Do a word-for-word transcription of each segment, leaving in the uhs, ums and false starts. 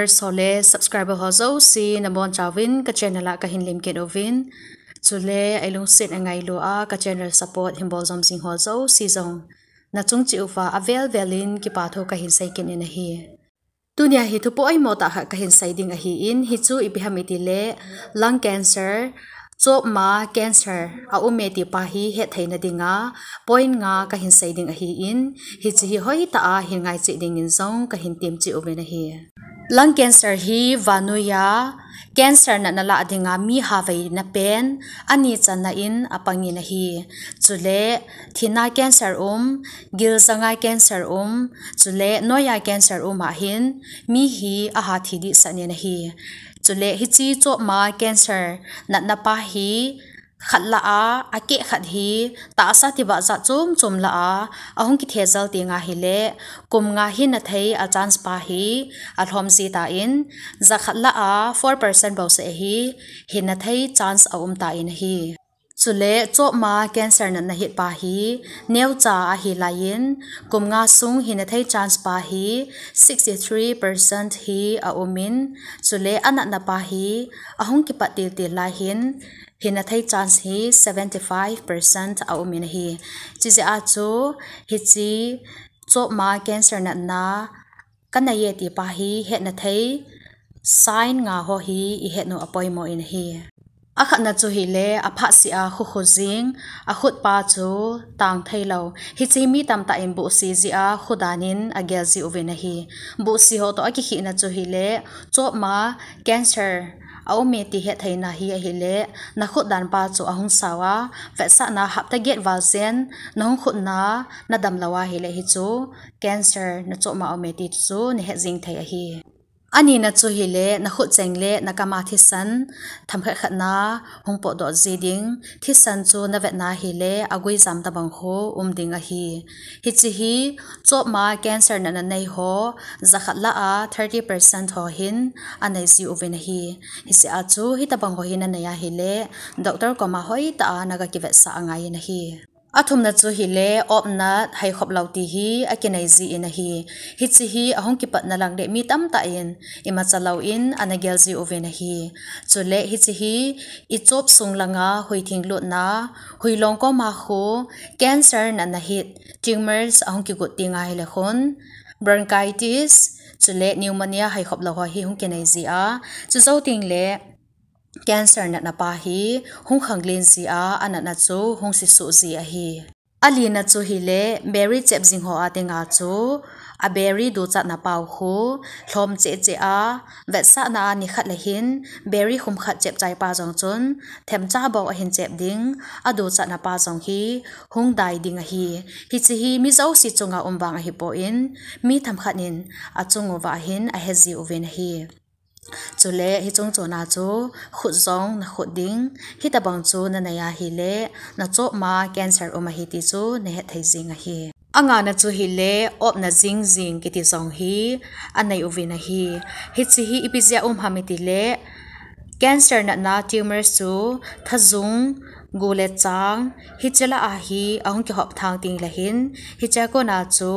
Viewers ho le subscriber ho jouse nabonchauvin ka channel a kahin lemkit uvin. Chule eilungset angailu a ka channel support hinbol jom jing ho jouse jong nachung cheh uva avel vel in kipathu kahin seikit in ahi. Tunia hi thu poimo tah khat kahin sei ding ahin, hichu ipi ham itile lung cancer, chopma cancer aume ti pa hi hetthei nadinga point nga kahin sei ding ahin, hiche hi hoitah a hin ngaicheh dingin jong kahin temcheh uvin ahi. Lung cancer hi vannoi a cancer natna lah dinga mi haveina pen ani channa in apangin ahi. Chule thinna cancer um, giljanga cancer um, chule noia cancer um ahin mi hi aha thi dehset in ahi. Chule hiche chopma cancer natna pa hi khat lah a, akeh khat hi tahsa tibah jat chom chom lah a ahung kithejal teng ahile, kum nga hinna thei a chance pa hi alhom ji tan, jakhat lah a four percent bouseh hi hinna thei chance aum tan ahi. Chule chopma cancer natna het pa hi neocha ahi laiyin, kum nga sung hinna thei chance pa hi sixty three percent hi aumin, chule anatna pa hi ahung kipat til til lai hin hinna thei chance hi seventy five percent aumin ahi. Chijeh a chu hiche chopma cancer natna kanei e ti pa hi hetna thei sign nga ho hi ihet u apoimo in ahi. Akhatna chu hile aphatseh a khukhu jing, akhut pa chu tang theilou. Hiche mi tamtah in buhsi jeh a khudan in agel ji uvin ahi. Buhsi ho toh akikhehna chu hile chopma cancer aume ti hettheina hi ahile, nakhutdan pa chu ahung sao a, vetsahna hapta get val jen nahung khutna nadam lou ahile hichu cancer nachopma aume ti chu nahet jeng thei ahi. Anina chu hile nakhut cheng le nakam a thisan themkhat khat na hung potdoh ji ding, thisan chu navetna hile aguijam tobang khu um ding ahi. Hiche hi chopma cancer natna nei ho jakhat lah a thirty percent ho hin anei ji uvin ahi. Hijeh a chu hitobang ho hi nanei ahile doctor koma hoitah a naga kivetsah angaiyin ahi. Athumna chu hile opnat haikhop lou ti hi akinei jin ahi. Hiche hi ahung kipatna lang le mi tamtah in imacha louvin ana gel ji uvin ahi. Chule hiche hi ichop sung langa huithing lutna, huilong koma khu cancer natna het, tumors ahung kigot teng ahile khun bronchitis chule pneumonia haikhop lou ho hi hung kinei ji a, chujou tengle cancer natna pa hi hung khanglen ji a, anatna chu hung sesuh ji ahi. Alina chu hile beri chep jing ho a dinga chu aberi duchatna pau khu lhom cheh cheh a, vetsahna a nikhat le hin beri khum khat chep chai pa jong chun themcha bou ahin chep ding, aduchatna pa jong hi hung dai ding ahi. Hiche hi mi jouse chunga um vang ahipon, mi themkhat in achung uva hin ahe ji uvin ahi. Chule hiche chungchona chu khut jong nakhut ding, hitobang chu nanei ahile nachopma cancer um ahi ti chu nahet thei jing ahi. Angana chu hile opna jingjing kiti jong hi anei uvin ahi. Hiche hi ipi jeh a um ham itile cancer natna tumors chu thajung, gu le chang, hiche lah a hi ahung kihop thang tengle hin, hiche a kona chu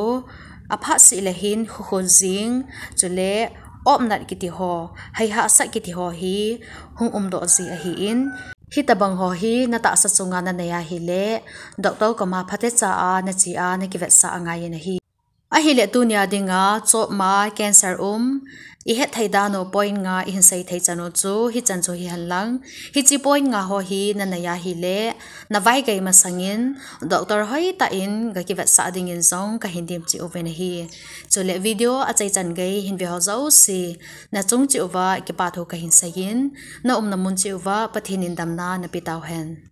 aphatseh le hin khukhu jing, chule opnat kiti ho, haihahsat kiti ho hi hung umdoh ji ahin, hitobang ho hi natahsa chunga nanei ahile doctor koma phatecha a nache a nakivetsah angaiyin ahi. Ahile tunia dinga chopma cancer um ihet thei dan u point nga ihin sei thei chan u chu hichan chu hihen lang, hiche point nga ho hi nanei ahile navaigei masangin doctor hoitah in gakivetsah dingin jong kahin temcheh uvin ahi. Chule video achaichan gei hin ve ho jouse nachung cheh uva kipathu kahin seiyin, naumna mun cheh uva Pathen in damna napeh tauhen.